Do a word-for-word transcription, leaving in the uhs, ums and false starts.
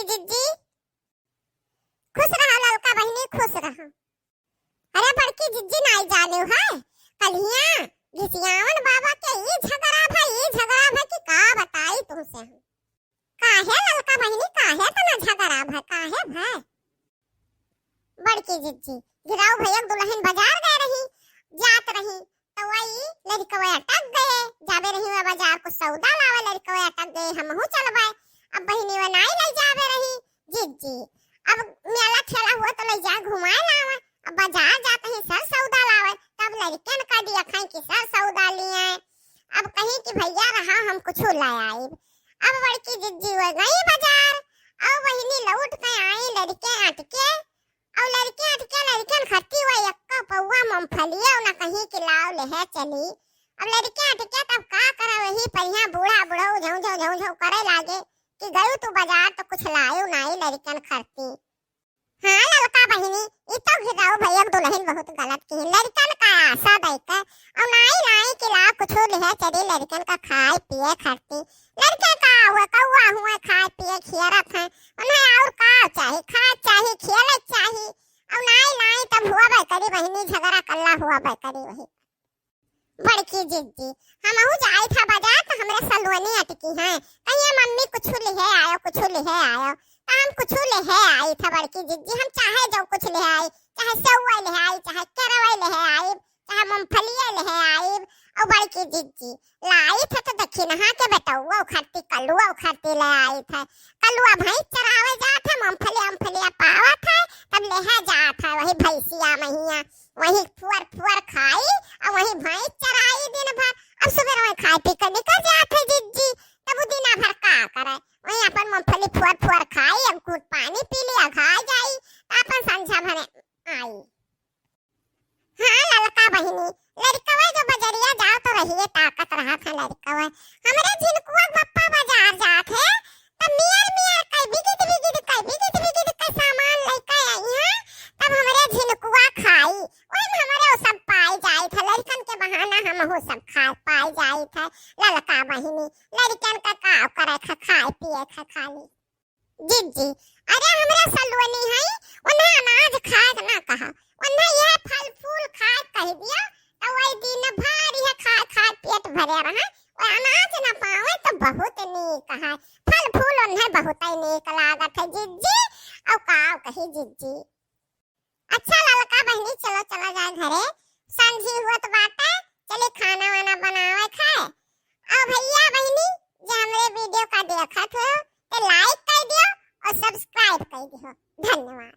जिज्जी, खुश रहा ललका बहिनी, खुश रहा। अरे बड़की जिज्जी, नाई जाने है, कल्हिया घिसियावन बाबा के ई झगड़ा भा, ई झगड़ा भा कि का बताई तुमसे हम। काहे ललका बहिनी, काहे तना झगड़ा भा, काहे भा? बड़की जिज्जी, गिराऊ भैया दुलहिन बाजार गए रही, जात रही, तो वही लड़कवे अटक गए, जाबे रही वह बाजार कुछ सौदा लावे, लड़कवे अटक गए, हमहू चलबे। अब बहिनी वह नाई ले जाबे रही, जिज्जी, अब मेला ठेला हुआ तो ले जा घुमाए लावे। अब बाजार जात ही सर सौदा लावे, तब लड़कन का दिया खाई कि सर सौदा लिए। अब कहीं कि भैया रहा हम कुछ ले आइब। अब बड़की जिज्जी वह गई बाजार, और बहिनी लौट के आई लड़के अटके, और लड़के अटके लड़कन खत्ती वह एक्का पौवा मूंगफलिया न कहीं कि लाव लेहे चली। अब लड़के अटके तब का करे, वही परिया बूढ़ा बूढ़ा झौ झौ झौ झौ करे लागे कि गयू तू बाजार तो कुछ लायू नाई लड़कन खत्ती। हाँ ललका बहिनी, ई तो गिराऊ भैया दुलहिन बहुत गलत की, लड़कन का आशा दई के, और नाई नाई कि लाव कुछ लेहे चली लड़कन का खाए पिए खत्ती। लड़के का हुआ, कौआ हुआ, खाए पिए खियरत हैं, उन्हें और का चाही, खाए चाही, खेले चाही, और नाई नाई तब हुआ बे करी बहिनी, झगड़ा कल्ला हुआ बे करी वही। बड़की जिज्जी, हमहू जाई था बाजार तो हमरे सलोनी अटकी हैं, कहिए मम्मी कुछ लिहे आयो, कुछ लिहे आयो, तो हम कुछ लिहे आई था बड़की जिज्जी, हम चाहे जो कुछ लिहे आई, चाहे सेवई लिहे आई, चाहे केरवई लिहे आई, चाहे मूंगफलिया लिहे आई। और बड़की जिज्जी, लाई थे तो दखिनहा के बेटौआ उखरती, कलुआ उखरती ले आई थे। कलुआ भैंस चरावे जात है, मूंगफलिया, मूंगफलिया पावत है, तब लेहे जात है वही भैंसिया महिया, वही फुअर फुअर खाई, और वही भैंस चराई दिन भर। अब सुबह वही खाए पी के निकल जात है जिज्जी, तब वो दिना भर का करे, वही अपन मूंगफली फुअर फुअर खाई, अब घूट पानी पी ली, अघा जाई, तो अपन संझा भरे आई। हाँ ललका बहिनी, लड़कवे जो बजरिया जाओ तो रहिए ताकत रहा था लड़कवे। हमरे झिनकुआ के पप्पा बाजार जात है, तब मियर मियर कई बिगिद बिगिद कई बिगिद बिगिद कई सामान लेके आई है, तब हमरे झिनकुआ खाई, वही में हमरे वो सब पाई जाई था, लड़कन के बहाना हम वो सब खाए पाई जाई था। ललका बहिनी, लड़कन का का करे खा, खाए पिए खा खाली। जिज्जी, अरे हमरा सलोनी है, उन्हें अनाज खाए के ना कहा, उन्हें यह फल फूल खाए कह दिया, तो वही दिन भर यह खाए खाए पेट भरे रहे, वो अनाज ना पावे तो बहुत नीक है, फल फूल उन्हें बहुत ही नीक लागत है जिज्जी, और का कही जिज्जी। अच्छा ललका बहिनी, चलो चला जाए घरे, संझी हुअत बाटे, चली खाना वाना बनावे खाए। और भैया बहिनी, जे हमरे वीडियो का देखत हो, तो लाइक कर दियो और सब्सक्राइब कर दियो। धन्यवाद।